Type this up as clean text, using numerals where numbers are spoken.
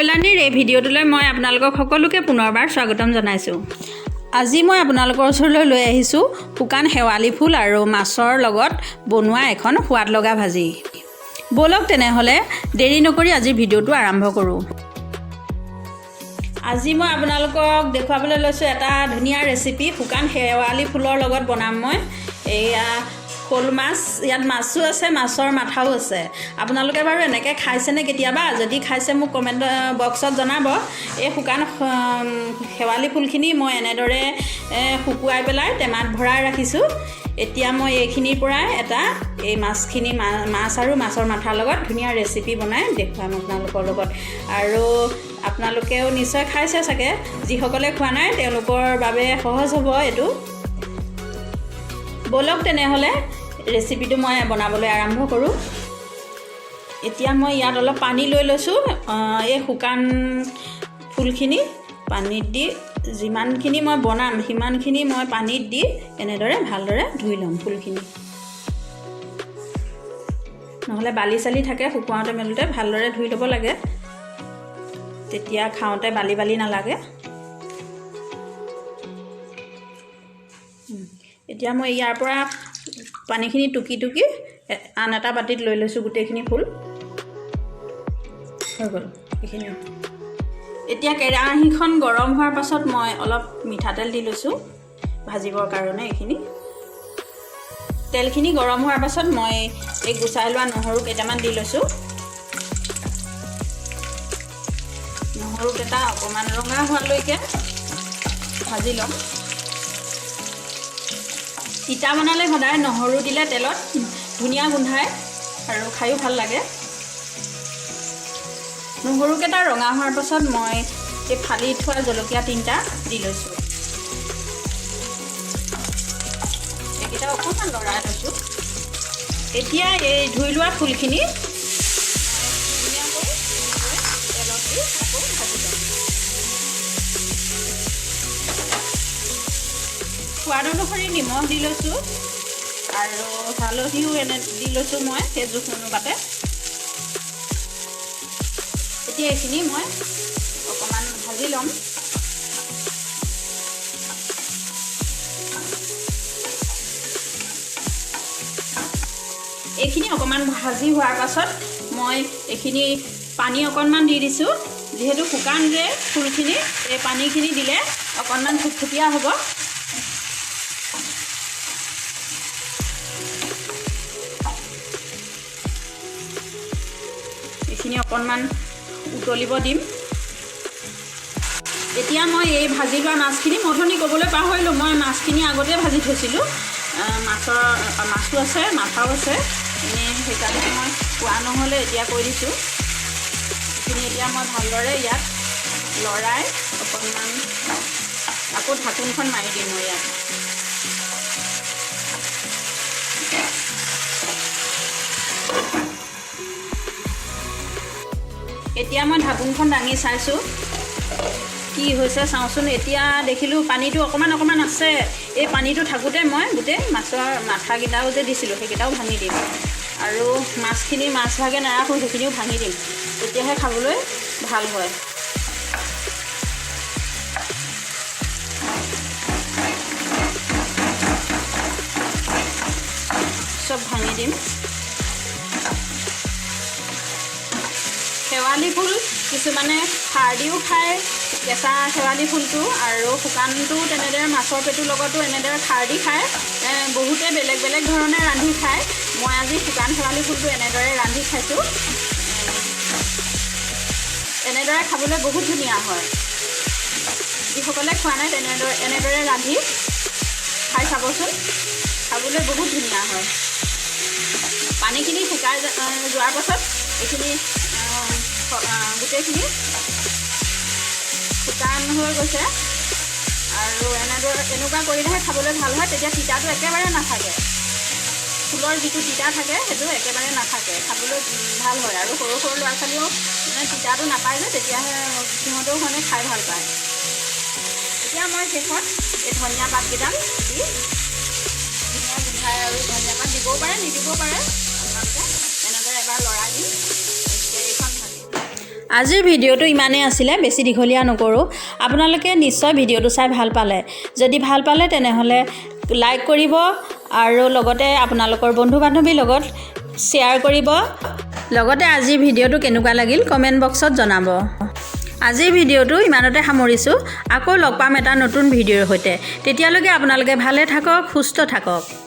কল্যাণীৰ এই ভিডিঅ'টোলৈ মই আপোনালোকক সকলোকে পুনৰবাৰ স্বাগতম জনাইছোঁ। আজি মই আপোনালোকৰ ওচৰলৈ লৈ আহিছোঁ শুকান শেৱালি ফুল আৰু মাছৰ লগত বনোৱা এখন সোৱাদ লগা ভাজি। ব'লক তেনেহ'লে দেৰি নকৰি আজিৰ ভিডিঅ'টো আৰম্ভ কৰোঁ। আজি মই আপোনালোকক দেখুৱাবলৈ লৈছোঁ এটা ধুনীয়া ৰেচিপি, শুকান শেৱালি ফুলৰ লগত বনাম মই এয়া শ'ল মাছ। ইয়াত মাছো আছে, মাছৰ মাথাও আছে। আপোনালোকে বাৰু এনেকৈ খাইছেনে কেতিয়াবা? যদি খাইছে মোক কমেণ্ট বক্সত জনাব। এই শুকান শেৱালি ফুলখিনি মই এনেদৰে শুকুৱাই পেলাই টেমাত ভৰাই ৰাখিছোঁ। এতিয়া মই এইখিনিৰ পৰাই এটা এই মাছখিনি, মাছ আৰু মাছৰ মাথাৰ লগত ধুনীয়া ৰেচিপি বনাই দেখুৱাম আপোনালোকৰ লগত। আৰু আপোনালোকেও নিশ্চয় খাইছে চাগে, যিসকলে খোৱা নাই তেওঁলোকৰ বাবে সহজ হ'ব এইটো। ব'লক তেনেহ'লে ৰেচিপিটো মই বনাবলৈ আৰম্ভ কৰোঁ। এতিয়া মই ইয়াত অলপ পানী লৈ লৈছোঁ। এই শুকান ফুলখিনি পানীত দি যিমানখিনি মই বনাম সিমানখিনি মই পানীত দি এনেদৰে ভালদৰে ধুই ল'ম ফুলখিনি, নহ'লে বালি চালি থাকে। শুকুৱাওঁতে মেলোঁতে ভালদৰে ধুই ল'ব লাগে, তেতিয়া খাওঁতে বালি বালি নালাগে। এতিয়া মই ইয়াৰ পৰা পানীখিনি টুকি টুকি আন এটা বাতিত লৈ লৈছোঁ। গোটেইখিনি ফুল হৈ গ'ল এইখিনি। এতিয়া কেৰাহীখন গৰম হোৱাৰ পাছত মই অলপ মিঠাতেল দি লৈছোঁ ভাজিবৰ কাৰণে এইখিনি। তেলখিনি গৰম হোৱাৰ পাছত মই এই গুচাই লোৱা নহৰু কেইটামান দি লৈছোঁ। নহৰুকেইটা অকণমান ৰঙা হোৱালৈকে ভাজি ল'ম। তিতা বনালে সদায় নহৰু দিলে তেলত ধুনীয়া গোন্ধায় আৰু খায়ো ভাল লাগে। নহৰুকেইটা ৰঙা হোৱাৰ পাছত মই এই ফালি থোৱা জলকীয়া 3টা দি লৈছোঁ। এইকেইটা অকণমান লৰাই লৈছোঁ। এতিয়া এই ধুই লোৱা ফুলখিনি ধুনীয়াকৈ তেলত দি আকৌ ভাজি ল'ম। সোৱাদ অনুসৰি নিমখ দি লৈছোঁ আৰু হালধিও এনে দি লৈছোঁ মই সেই জোখ অনুপাতে। এতিয়া এইখিনি মই অকণমান ভাজি ল'ম। এইখিনি অকণমান ভাজি হোৱাৰ পাছত মই এইখিনি পানী অকণমান দি দিছোঁ। যিহেতু শুকান যে ফুলখিনি, এই পানীখিনি দিলে অকণমান থুপথুপীয়া হ'ব। এইখিনি অকণমান উতলিব দিম। এতিয়া মই এই ভাজি লোৱা মাছখিনি, মথনি ক'বলৈ পাহৰিলোঁ, মই মাছখিনি আগতে ভাজি থৈছিলোঁ। মাছো আছে, মাথাও আছে, এনেই সেইকাৰণে মই কোৱা নহ'লে এতিয়া কৈ দিছোঁ। এইখিনি এতিয়া মই ভালদৰে ইয়াত লৰাই অকণমান আকৌ ঢাকোনখন মাৰি দিম মই ইয়াত। এতিয়া মই ঢাকোনখন দাঙি চাইছোঁ কি হৈছে, চাওঁচোন। এতিয়া দেখিলোঁ পানীটো অকণমান অকণমান আছে। এই পানীটো থাকোঁতে মই গোটেই মাছৰ মাথাকেইটাও যে দিছিলোঁ সেইকেইটাও ভাঙি দিম আৰু মাছখিনি মাছ ভাগে নাৰাখোঁ, সেইখিনিও ভাঙি দিম, তেতিয়াহে খাবলৈ ভাল হয়। চব ভাঙি দিম। শেৱালি ফুল কিছুমানে খাৰ দিও খায়, কেঁচা শেৱালি ফুলটো, আৰু শুকানটো তেনেদৰে মাছৰ পেটুৰ লগতো এনেদৰে খাৰ দি খায়। বহুতে বেলেগ বেলেগ ধৰণে ৰান্ধি খায়। মই আজি শুকান শেৱালি ফুলটো এনেদৰে ৰান্ধি খাইছোঁ। এনেদৰে খাবলৈ বহুত ধুনীয়া হয়। যিসকলে খোৱা নাই এনেদৰে ৰান্ধি খাই চাবচোন, খাবলৈ বহুত ধুনীয়া হয়। পানীখিনি শুকাই যোৱাৰ পাছত এইখিনি গোটেইখিনি শুকান হৈ গৈছে আৰু এনেকুৱা কৰিলেহে খাবলৈ ভাল হয়। তেতিয়া তিতাটো একেবাৰে নাথাকে, ফুলৰ যিটো তিতা থাকে সেইটো একেবাৰে নাথাকে, খাবলৈ ভাল হয়। আৰু সৰু সৰু ল'ৰা ছোৱালীয়েও মানে তিতাটো নাপায় যে, তেতিয়াহে সিহঁতেও মানে খাই ভাল পায়। এতিয়া মই শেষত এই ধনিয়া পাতকেইডাল দি ধুনীয়া গোন্ধায়, আৰু ধনিয়া পাত দিবও পাৰে নিদিবও পাৰে আপোনালোকে। এনেদৰে এবাৰ লৰাই দিম। এতিয়া এইখন ভাজি আজিৰ ভিডিঅ'টো ইমানেই আছিলে, বেছি দীঘলীয়া নকৰোঁ। আপোনালোকে নিশ্চয় ভিডিঅ'টো চাই ভাল পালে। যদি ভাল পালে, তেনেহ'লে লাইক কৰিব আৰু লগতে আপোনালোকৰ বন্ধু বান্ধৱীৰ লগত শ্বেয়াৰ কৰিব। লগতে আজিৰ ভিডিঅ'টো কেনেকুৱা লাগিল কমেণ্ট বক্সত জনাব। আজিৰ ভিডিঅ'টো ইমানতে সামৰিছোঁ। আকৌ লগ পাম এটা নতুন ভিডিঅ'ৰ সৈতে। তেতিয়ালৈকে আপোনালোকে ভালে থাকক, সুস্থ থাকক।